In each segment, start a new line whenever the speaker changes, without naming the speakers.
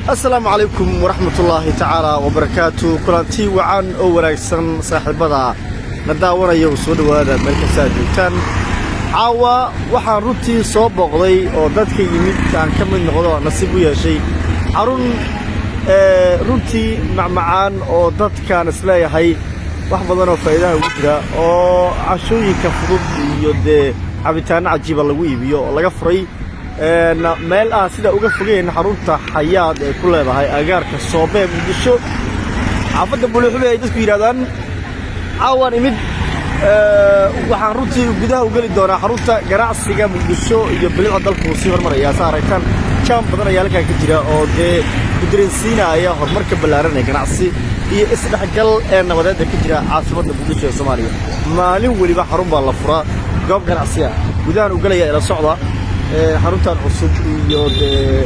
Asalaamu calaykum waraxmatullaahi tacaala wabarakaatu. Kulanti wacan oo wanaagsan, saaxiibada na daawanaya u soo dhowaada meel kasta aad joogtaan. Caawa waxaan runtii soo booqday oo dadka yimid aan ka mid noqdo nasiib u yeeshay xarun runtii macmacaan oo dadkaan isleeyahay wax badan oo faa'iidaha ugu jira, oo cashooyinka fudud iyo dee cabitaanno cajiiba lagu iibiyo, oo laga furay meel aan sida uga fogeyn xarunta Xayaad ee ku leedahay agaarka Soobe, Muqdisho, xaafadda Buluxube ay dadku yidhahdaan. Caawaan imid. Waxaan runtii gudaha u geli doonaa xarunta ganacsiga Muqdisho iyo bilicda dalku sii hormaraya. Sa aragtaan, jaam badan ayaa halkan ka jira oo dee ku dareensiinaya horumarka ballaaran ee ganacsi iyo isdhexgal ee nabadeed ee ka jira caasimadda Muqdisho ee Soomaaliya. Maalin weliba xarun baa la furaa, goob ganacsi ah. Gudahan u gelaya, ila socda. Xaruntan cusub iyo dee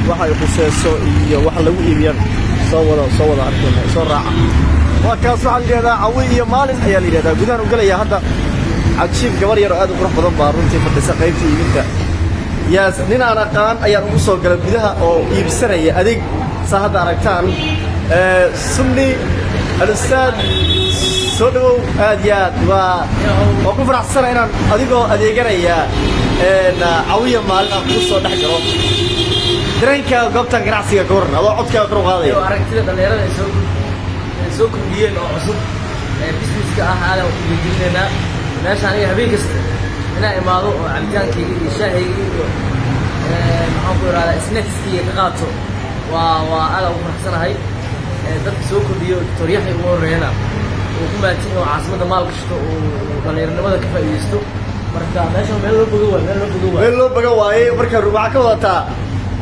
waxa ay khuseyso iyo waxa lagu iibiyaan soo wada arkayna, soo raaca. Waa kaas, waxaa la yidhahdaa Cawi iyo Maalin ayaa la yidhahdaa. Gudahan u gelaya hadda. Cajiib, gabar yar oo aad u qurux badan baa runtii fadhisa qaybta iibinta. Yaas, nin aan aqaan ayaan ugu soo galay gudaha oo iibsanaya adeeg, saa hadda aragtaan. Sunni alustaad, soo dhawow. Aad iyo aad waa ku faraxsana inaan adigoo adeeganaya Cawiya Maalin aan kuu soo dhex galo. Dareenka goobtan ganacsiga ka warran, adoo codkaaga kor u qaadaya.
Aragtida dhalinyarada ay soo kordhiyeen oo cusub ee businesska ah aadaan ku dhiirigelinaynaa. Meesha aniga habeen kasta inaan imaado oo cabitaankayga iyo shaahayga iyo, maxaan ku ihahdaa, snackskayga ka qaato waa aadaan ugu faraxsanahay. Dadka soo kordhiyo, Doctor Yaxya ugu horreeyana, uu ku mahadsan oo caasimadda maal gashto, uu dhallinyaranimada ka faa'iidaysto. Marka meesha meel loo bogo waay, meel loo bogo waay.
Meel loo boga waaye. Marka rubaca ka wadataa,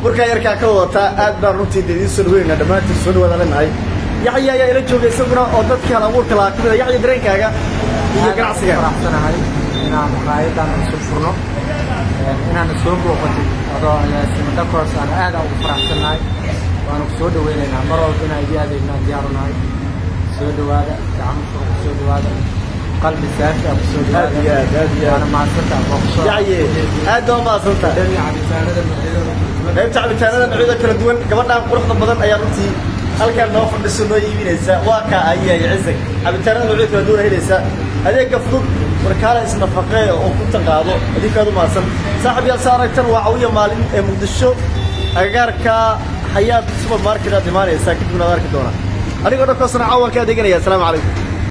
markaa yarkaa ka wadataa. Aad baan runtii de idiin soo dhaweynaa dhammaantiin. Soo dhawaada leenahay. Yaxya ayaa ila jooga isaguna oo dadkii hal abuurka lahaa kamid a. Yaxya, dareenkaaga iyo ganacsiga?
Faraxsanahay inaan maqaayadan cusub furno, inaana soo booqatid adoo agaasimo Dhakoos aan aad ugu faraxsannahay. Waanu ku soo dhaweynaynaa mar walba inaan idii adeegnaan diyaaru nahay. Soo dhawaada, gacmo furan ku soo dhawaada, qalbi saafi ah ku soo dhawaada.
Aad iyo aad, aad iyo aad.
Waana mahadsantaha booqashada.
Yaxye, aad baa mahadsantahay.
Dhani cabitaanada noocyadooda kala duwan.
Qaybta cabitaanada noocyada kala duwan, gabadhaan quruxda badan ayaa runtii halkaan noo fadhiso, noo iibinaysa. Waa kaa ayay cizag, cabitaanada noocyada kala duwan helaysa, adeega fudud. Warkaala isnafaqee oo ku taqaado adinkaad u mahadsan. Saaxib yaal, saa aragtan waa Cawiya Maalin ee Muqdisho, agagaarka Xayaat Supermarket aad imaanaysaa, kadibna aad arki doonaa. Anigoo Dhakoosna caawan ka adeeganaya. Asalaamu calaykum.